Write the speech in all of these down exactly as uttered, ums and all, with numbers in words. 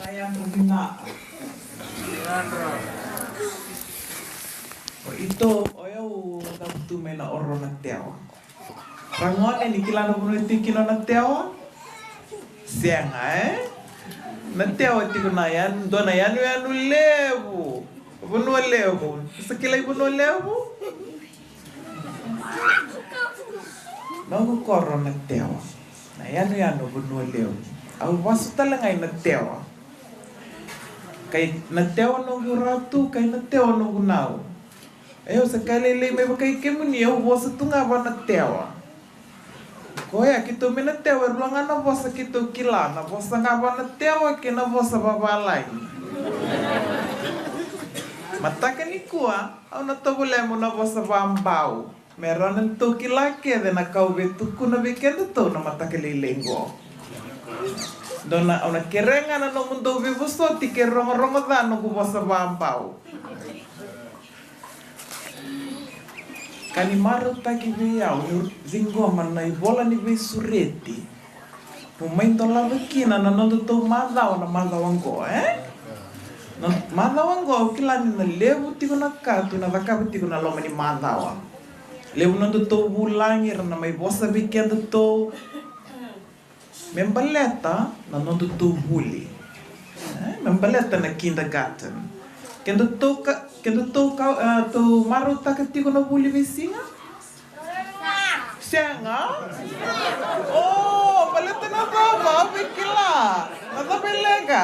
Aya ko vinaka. O ito, o yau cavutu mai na oro na tewa. Ragone, ni kila na vanua e tiko kina na tewa? Sega, e? Na tewa tiko na yan-, dua na yanuyanu levu. Vanua levu. Sa kilai Vanua Levu? Noqu koro na tewa. Na yanuyanu Vanua Levu. Au vasu tale ga i na tewa. Kai na tewa noqu ratu, kai na tewa noqu nau. E, au sa ka lailai mai vakai kemuni, au vosa tu ga vua na tewa. Koya keitou mai na tewa, e rua ga na vosa keitou kila, na vosa ga vua na tewa kei na vosa vavalagi. Mataka nikua, au na tovolea meu na vosa vabau. Me rawa ni tou kila kece na ka au via tukuna vei kedatou na mataka lailai qo. Dou na, au na kerea ga na nomudou veivosoti ke rogorogo ca noqu vosa vabau. Ka ni marautaki vei au niu ciqoma na ivola ni veisureti. Mo mai dolava kina na nodatou macawa na macawa oqo, e? Na macawa oqo au kila ni na levu tiko na ka tu na cakava tiko na loma ni macawa. Levu nodatou vulagi era na mai vosa vei kedatou. Me baleta na nodatou vuli. E? Me baleta na kindergarten. Kedatou ka, kedatou ka, e, tou marautaka tiko na vuli veisiga? Sega? O, baleta na cava, au via kila. Na cava e leqa?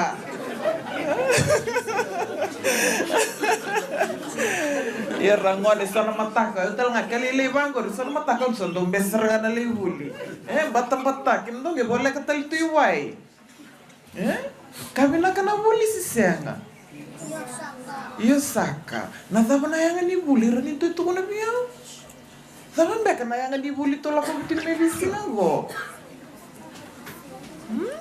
Ia ragone, so na mataka, au tale ga ka lailai vaqori, so na mataka au sa dau bese sara ga na lai vuli. E, batabata, kina dau qai voleka tale tu i wai. E? Ka vinaka na vuli se sega? Io saka. Na cava na yaga ni vuli, rawa ni dou tukuna vei au? Cava beka na yaga ni vuli tou lako oti mai veisiga qo? Hmm?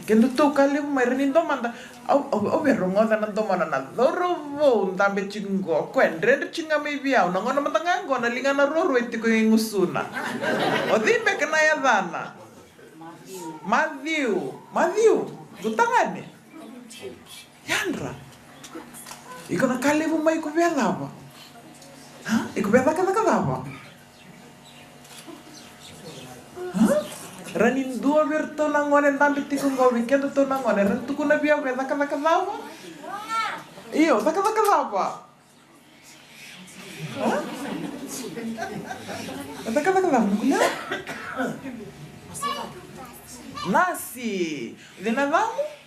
Kedatou ka levu mai, rawa ni domada. Au, au, au via rogoca na domona na cauravou dabe tiko qo. Koya dredre tiko ga mai vei au. Na gauna mada ga qo na ligana ruarua e tiko e gusuna. O cei beka na yacana? Maciu. Maciu. Dou tagane. Yadra. Iko na ka levu mai, iko via cava? A? Iko via cakacaka cava? A? Rawa ni dua vei iratou na gone dabe tiko qo vei kedatou na gone, rawa ni tukuna vei au via cakacaka cava? Io, cakacaka cava? A? Cakacaka cava na kune? Nasi. Cei na yacamu?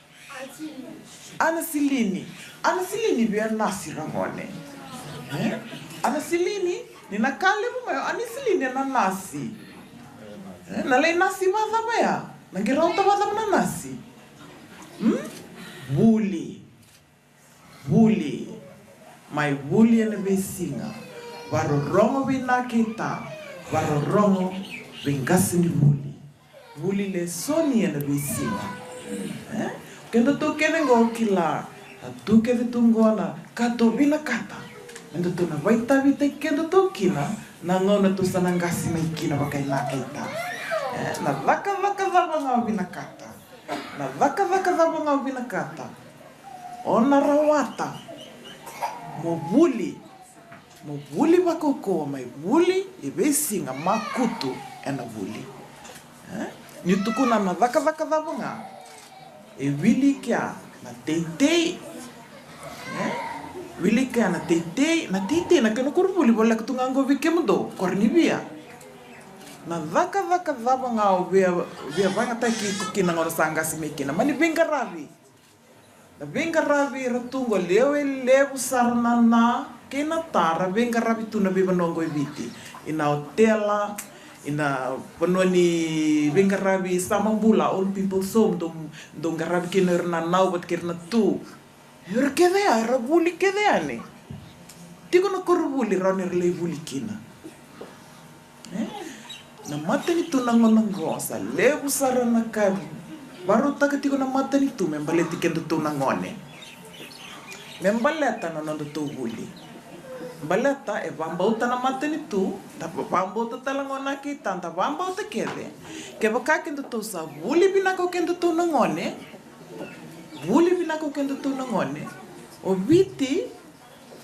Anasilini. Anasilini via nasi, ragone. E? Anasilini, ni na ka levu mai, o Anasilini ena nasi. E? Na lai nasi vacava ya? Na qai rawata vacava na nasi? Hmm? Vuli. Vuli. Mai vuli ena veisiga. Varorogo vei na keita. Varorogo vei qase ni vuli. Vuli lesoni ena veisiga. E? Kedatou kece qo kila. Na tu kece tu qo na ka tou vinakata. Kedatou na vaitavitaki kedatou kina. Na gauna tou sa na qase mai kina vakai na keita. E? Na cakacaka cava ga o vinakata. Na cakacaka cava ga o vinakata. O na rawata. Mo vuli. Mo vuli vakaukauwa mai vuli, e veisiga makutu ena vuli. E? Ni tukuna na cakacaka cava ga. E wili kea na teitei. E? Wili kea na teitei, na teitei, na kena koronivuli, voleka tu ga qo vei kemudou, koronivia. Na cakacaka cava ga o via, via vagataki iko kina gauna sa qase mai kina. Mani veiqaravi. Na veiqaravi era tu qo, lewe levu sara na na kei na ta ra veiqaravi tu na veivanua qo e Viti. Ina otela, ina vanua ni veiqaravi samabula, old people's home, dou, dou qaravi kina ira na nau vata kei ira na tu. Ira kece ya, era vuli kece yani. Tiko na koronivuli, rawa ni ra lai vuli kina. E? Na matanitu na gauna qo sa levu sara na ka e varautaka tiko na matanitu me baleti kedatou na gone. Me baleta na nodatou vuli. Baleta e vabauta na matanitu, da vabauta tale ga o Nakita, da vabauta kece. Kevaka kedatou sa vuli vinaka o kedatou na gone, vuli vinaka o kedatou na gone, o Viti,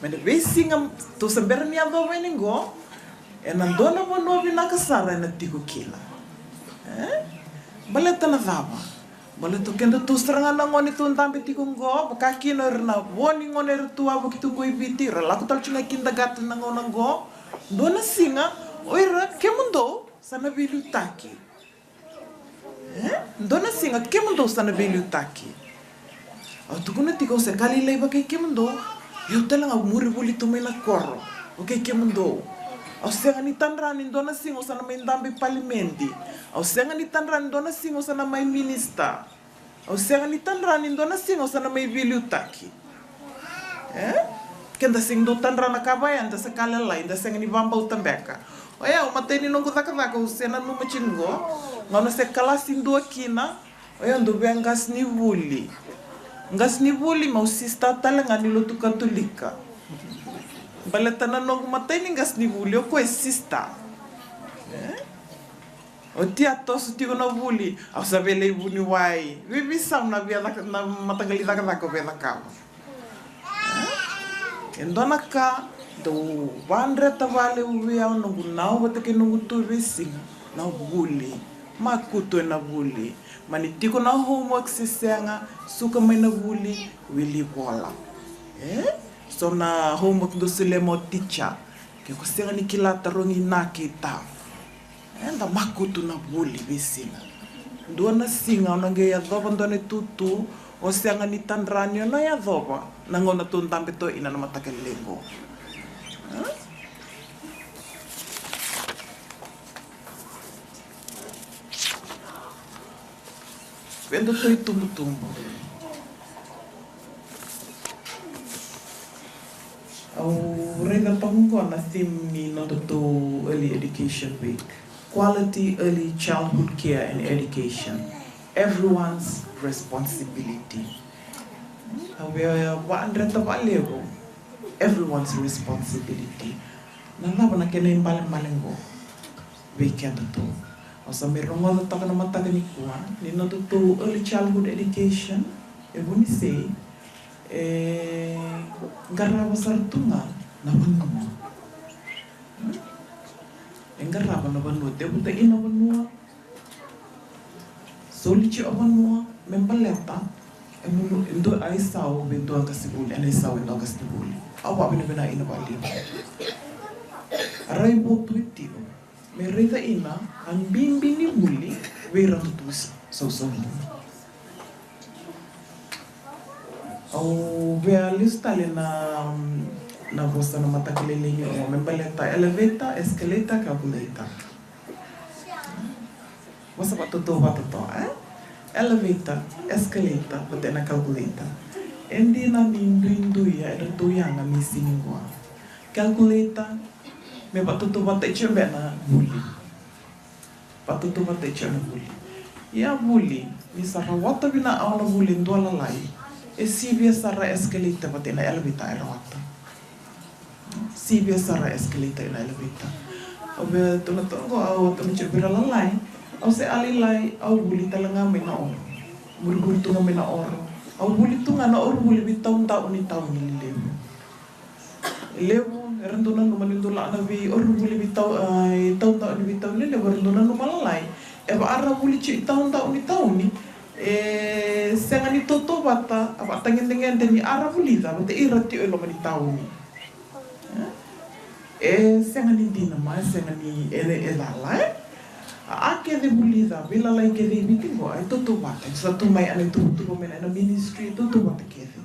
mai na veisiga tou sa bera ni yacova yani qo, ena dua na vanua vinaka sara ena tiko kina. E? Baleta na cava? Baleta o kedatou sara ga na gone tou dabe tiko qo, vaka kina o ira na vo ni gone era tu wavoki tu qo i Viti, era lako tale tiko ga i kindergarten na gauna qo. Dua na siga o ira kemudou sa na veiliutaki. E? Dua na siga kemudou sa na veiliutaki. Au tukuna tiko au se ka lailai vakai kemudou. Au tale ga muri vuli tu mai na koro. Okei kemudou. Au sega ni tadra ni dua na siga au sa na mai dabe i palimedi. Au sega ni tadra ni dua na siga au sa na mai minisita. Au sega ni tadra ni dua na siga au sa na mai veiliutaki. E? Keda sega ni dau tadra na ka vaya, da se ka lalai, da sega ni vabauta beka. Oya, au matai ni noqu cakacaka, au se nanuma tiko qo. Gauna se kalasi dua kina, oya, dau via qasenivuli. Qasenivuli, meu sista tale ga ni lotu Katolika. Baleta na noqu matai ni qasenivuli, o koya e sista. E? Oti a toso tiko na vuli, au sa via lai vuniwai. Veiveisau na via caka, na mataqali cakacaka au via cakava. E dua na ka dau vadreta valevu vei au, noqu nau vata kei noqu tu veisiga, na vuli. Makutu ena vuli. Mani tiko na homework se sega, suka mai na vuli, wili vola. E? So na homework dau solia mai o teacher. Ke ko sega ni kila, tarogi Nakita. Eda makutu na vuli veisiga. Dua na siga o na qai yacova dua na itutu o sega ni tadra ni o na yacova na gauna tou dabe toka ina na mataka lailai qo. Vei datou itubutubu. Au raica toka qo na theme ni nodatou Early Education Week. Quality early childhood care and education. Everyone's responsibility. Au via vadreta valevu. Everyone's responsibility. Na cava na kena ibalebale qo vei kedatou? Au sa mai rogoca toka na mataka nikua ni nodatou early childhood education e vunisei, e qarava sara tu ga na vanua. E qarava na vanua, tevuta ina vanua, soli tiko vanua me baleta e munu, e dua, a isau vei dua qasenivuli, ena isau e dua qasenivuli. Au vakavinavinaka ina vakalevu. A raivotu e tiko me raica ina a bibi ni vuli vei ira datou sausau. Au via lesu tale na, na vosa na mataka lailai ni oqo me baleta elevator, escalator, calculator. Vosa vakatautauvata toka, e? Elevator, escalator, vata ena calculator. E dina ni duidui e datou yaga me siga qo. Calculator, me vakatautauvata tiko beka na vuli. Vakatautauvata tiko na vuli. Ia vuli, ni sa rawata vinaka o na vuli e dua lalai, e sivia sara escalator vata ena elevator e rawata. Sivia sara escalator ena elevator. Au via tukuna toka qo, au tukuna tiko vei ira lalai, au se a lailai, au vuli tale ga mai na oro. Vurivuri tu ga mai na oro. Au vuli tu ga na oro vuli veitaudaku ni tauni lelevu. E levu era dau nanuma ni dau lako na vei oro vuli veitau, a, e taudaku ni veitauni lelevu, era dau nanuma lalai. E vaka ra vuli tiko i taudaku ni tauni, e sega ni tautauvata, a vakatagedegede ni a ra vulica vata ira tiko e loma ni tauni. E sega ni dina ma, e sega ni, e, e cala, e? A, a kece vulica, veilalai kece i Viti qo, e tautauvata, e sa tu mai ena ituvatuva mai na, ena ministry, e tautauvata kece.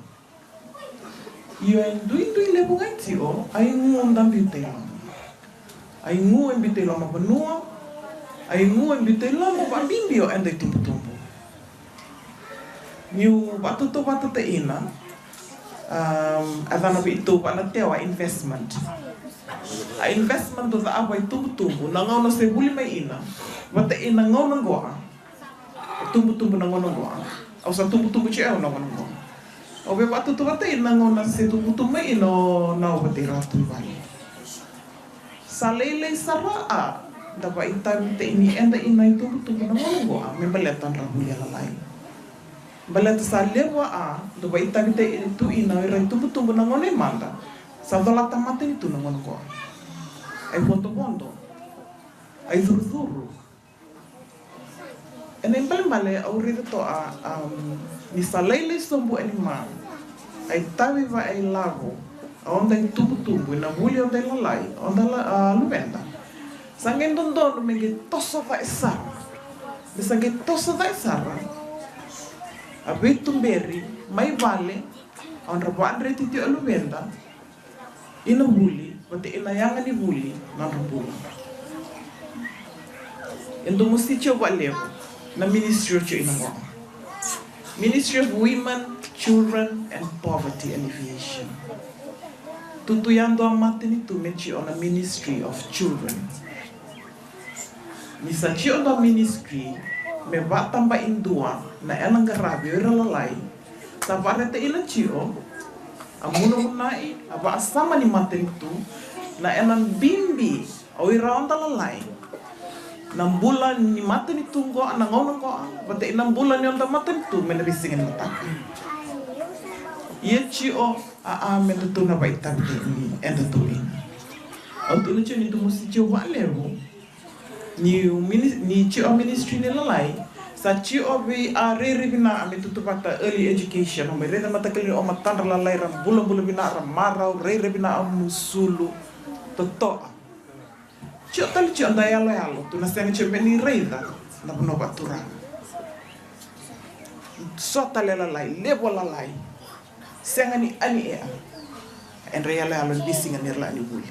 Io, e duidui levu ga e tiko, a igu da biuta i loma. A igu e biuta i loma vanua, a igu e biuta i loma, vakabibi o eda itubutubu. Niu vakatautauvata ina, um, a cana vei tou vaka na tewa investment. A investment o cakava itubutubu, na gauna se vuli mai ina, vata ina gauna qo, a, tubutubu na gauna qo. Au sa tubutubu tiko au na gauna qo. Au via vakatautauvata ina gauna se tubutubu mai ina o Nau vata i Ratu i vale. Sa lailai sara a da vaitavi tei ni eda ina itubutubu na gauna oqo a me baleta nodra vuli e lalai. Baleta sa levu a da vaitavi tei tu ina o ira itubutubu na gauna e mada. Sa colata matanitu na gauna oqo. Ai vodovodo. Ai curucuru. Ena ibalebale au raica toka, um, ni sa lailai sobu anima, a itavi vakailavo, a oda itubutubu, ina vuli oda i lalai, oda la, a, luveda. Sa qai dodonu me qai toso vaka sara. Me sa qai toso vaka sara. A veituberi mai vale, a odra vakadreti tiko a luveda, ina vuli, vata ina yaga ni vuli na nodra bula. E domosi tiko vakalevu na ministry o tiko ina qo. Ministry of Women, Children and Poverty Alleviation. Tutu yadua matanitu me tiko na Ministry of Children. Ni sa tiko na ministry me vakatabai dua na ena qaravi o ira lalai. Sa vakareta ina tiko a munamunai, a vakasama ni matanitu, na ena bibi o ira oda lalai. Na bula ni matanitu qo, na gauna qo, vata ina bula ni oda matanitu me na veisiga ni mataka. Ia tiko a, a me datou na vaitavi ni eda tou ina. Au tukuna tiko ni domosi tiko vakalevu. Ni, ni tiko a ministry ni lalai, sa tiko vei a rairai vinaka me tutuvata early education, o mai raica matakali ni o matadra lalai ra bulabula vinaka, ra marau, rairai vinaka, musulu, totoka. Tiko tale tiko da yaloyalo, tu na sega tiko me ni raica na vanua vakaturaga. So tale lalai, levu a lalai. Sega ni ani ea. Edra yaloyalo ni veisiga ni ra la ni vuli.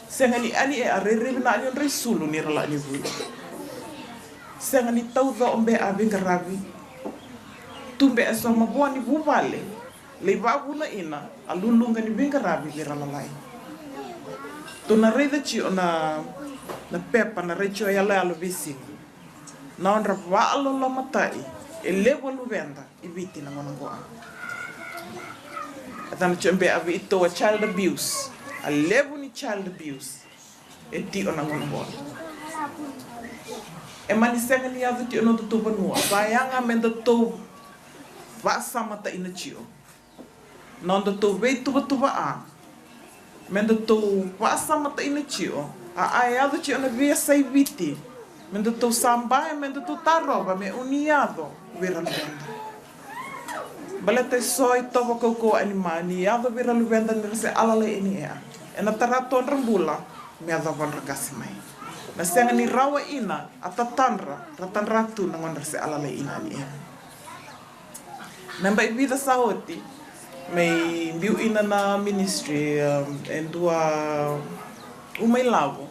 Sega ni ani ea, rairai vinaka ni odra isulu ni ra la ni vuli. Sega ni tauco o be a veiqaravi. Tu be e so mavoa ni vuvale. Lai vavuna ina a luluqa ni veiqaravi vei ra lalai. Tu na raica tiko na, na pepa na rai tiko yaloyalo veisiga. Na odra vakalolomatai e levu a luveda i Viti na gauna qo. E cana tiko be a veitou a child abuse. A levu ni child abuse e tiko na gauna qo. E mani sega ni yaco tiko na nodatou vanua. Sa yaga me datou vakasamata ina tiko. Na nodatou veituvatuva a me datou vakasamata ina tiko, a a yaco tiko na veiyasai Viti, me datou sabai, me datou tarova me uni yaco vei ra luveda. Baleta e so itovo kaukauwa anima ni yaco vei ra luveda ni ra se a lalai yani ea, ena tara tu odra bula me yacova odra qase mai. Na sega ni rawa ina a tatadra ra tadra tu na gauna ra se a lalai yani ea. Na yabaki vica sa oti, mai biu ina na ministry, um, e dua uma ilavo.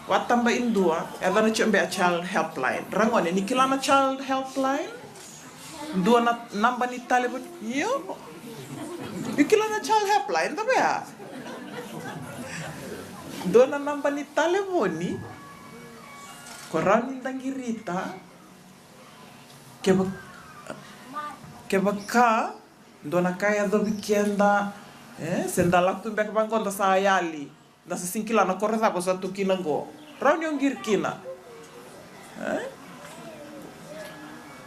Vakatabai dua, e yacana tiko be a child helpline. Ra gone, ni kila na child helpline? Dua na naba ni talevoni. Io. Ni kila na child helpline, ta vea? Dua na naba ni talevoni. Ko rawa ni da qirita. Keva-, kevaka dua na ka e yacovi keda, e, se da lako tu beka vaqo da sa yali, da sa sega ni kila na koro cava sa tu kina qo. Rawa ni o qiri kina. E?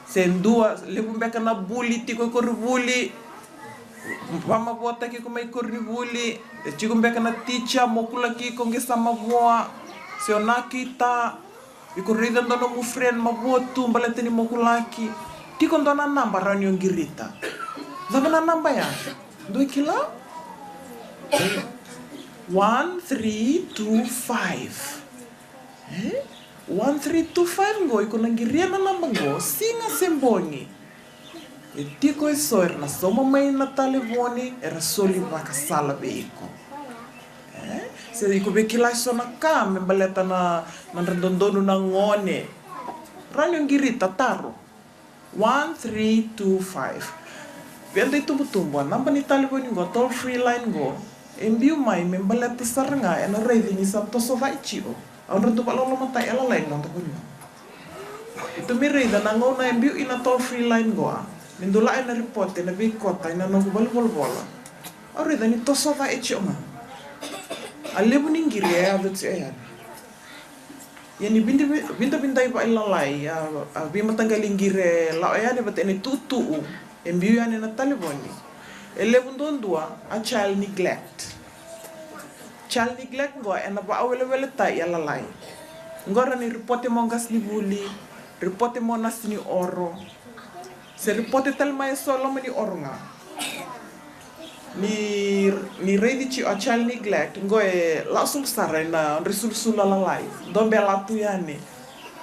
Se dua, levu beka na vuli tiko i koronivuli, vamavoataki iko mai koronivuli, e tiko beka na ticha, mokulaki iko qe sa mavoa, se o nakita, iko raica dua nomu friend mavoa tu baleta ni mokulaki. Tiko dua na naba rawa ni o qirita. Cava na naba ya? Dua kila? One three two five. E? One three two five qo, iko na qiria na naba qo, siga se bogi. E tiko e so era na sauma mai na talevoni, era soli vakasala vei iko. E? Se iko via kila e so na ka me baleta na, na nodra dodonu na gone. Rawa ni o qirita, taro. One three two five. Vei da itubutubu, a naba ni talevoni qo, toll free line qo, e biu mai me baleta sara ga ena raici ni sa toso cai tiko. A odratou vakalolomatai e lalai na noda vanua. Keitou mai raica na gauna e biu ina toll free line qo, a, Ni dou lako ena ripote na veikota ena noqu valenivolavola, au raica ni toso ca e tiko ga. A levu ni qiri e yaco tiko yani. Ia ni vidi-, vidavidai vakailalai a, a veimataqali qiri e lako yani vata ena ituutuu e biu yani ena talevoni. E levu duadua a child neglect. Child neglect qo ena vakaweleweletaki a lalai. Qo ra ni ripote mo qasenivuli, ripote mo nasinioro, se ripote tale mai eso loma ni oro ga. Ni, ni raici tiko a child neglect qo e lako sobu sara ena nodra isulusulu a lalai. Dua beka e lako tu yani,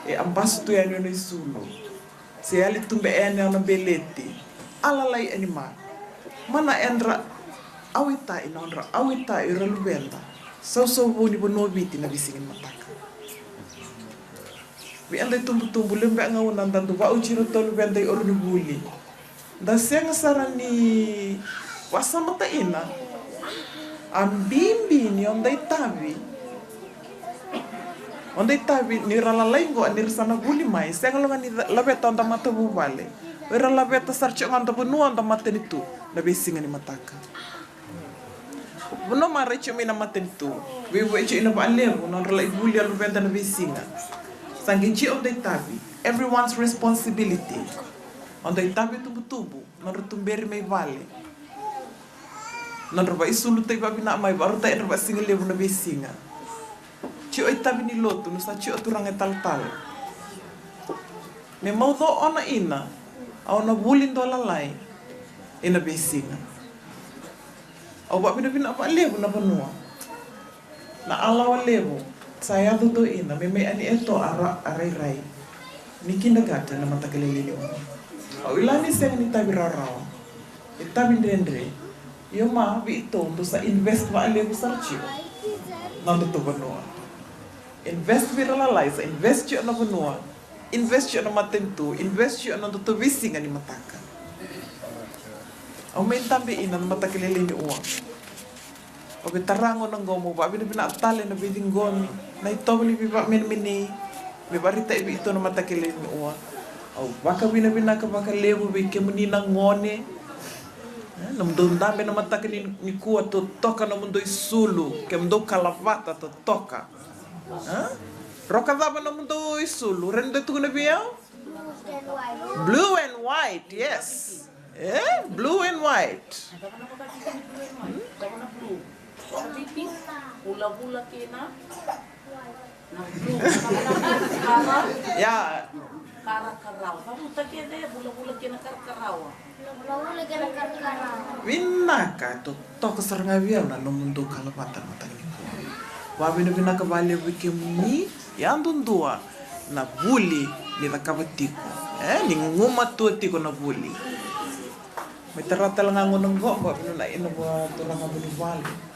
e abasu tu yani ena isulu, se yali tu beka yani ena beleti. A lalai anima. Mana edra awaitaki na nodra awaitaki o ira luveda. Sausau vou ni vanua o Viti na veisiga ni mataka. Vei eda itubutubu, levu beka gauna da dau vakaoti iratou luveda i oro ni vuli. Da sega sara ni vakasamataka a bibi ni o da itavi. O da itavi ni ra lalai qo ni ra sa na vuli mai, sega lo ga ni laveta o da matavuvale. O ira laveta sara tiko ga o da vanua, o da matanitu na veisiga ni mataka. Vanua marai tiko mai na matanitu. Veivueti tiko ina vakalevu na nodra lai vuli a luveda na veisiga. Sa qai tiko o da itavi. Everyone's responsibility. O da itavi tubutubu, nodra tuberi mai vale, nodra vakaisulu tai vavina mai, vakarautaki era vakasigalevu na veisiga. Tiko itavi ni lotu, ni sa tiko turaga e talatala. Me mauco ona ina, au na vuli dua lalai ena veisiga. Au vakavinavinaka vakalevu na vanua. Na alawa levu sa yaco tu ina me mai ani eto a ra-, a rairai ni kindergarten na mataka lailai ni vanua. Au ila ni sega ni tavi rawarawa, e tavi dredre. Io ma, vei itou dou sa invest vakalevu sara tiko na nodatou vanua. Invest vei ira lalai, sa invest tiko na vanua. Invest tiko na matanitu, invest tiko na nodatou veisiga ni mataka. Au mai dabe ina na mataka lailai ni ua. Au via tara gona qo meu vakavinavinaka tale na veiciqomi, na itovo ni veivakamenemenei, me vakaraitaki vei itou na mataka lailai ni ua. Au vakavinavinaka vakalevu vei kemuni na gone. E, nomudou dabe na mataka ni, nikua, totoka nomudou isulu, kemudou kalavata totoka. A? Roka cava nomudou isulu? Rawa ni dou tukuna vei au? Blue and white, yes. E? Blue and white. Vulavula kei na, na blue. Kara. Ia. Karakarawa. Cavuta kece, vulavula kei na karakarawa. Vinaka, totoka sara ga vei au na nomudou kalavata na mataka nikua. Vakavinavinaka vakalevu vei kemuni, yadudua na vuli ni cakava tiko. E, ni gugumatua tiko na vuli. Mai tara tale ga gona qo, vakavinavinaka ina vua turaga vunivale.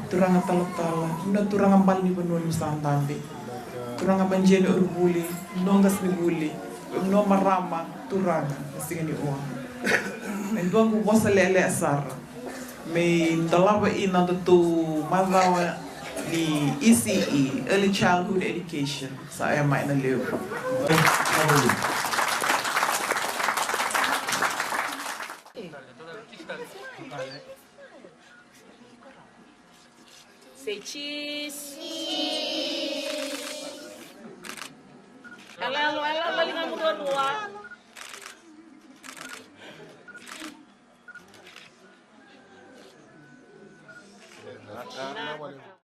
Turaga talatala, na turaga bale ni vanua ni sa dabe. Turaga majeni o ira vuli, na qasenivuli, na marama, turaga, na siga ni ua. E dua qo vosa lekaleka sara. Me dolava ina nodatou macawa ni E C E, Early Childhood Education. Sa oya mai na levu. Say cheese. Alo, alo, alo, alo, liga muruarua.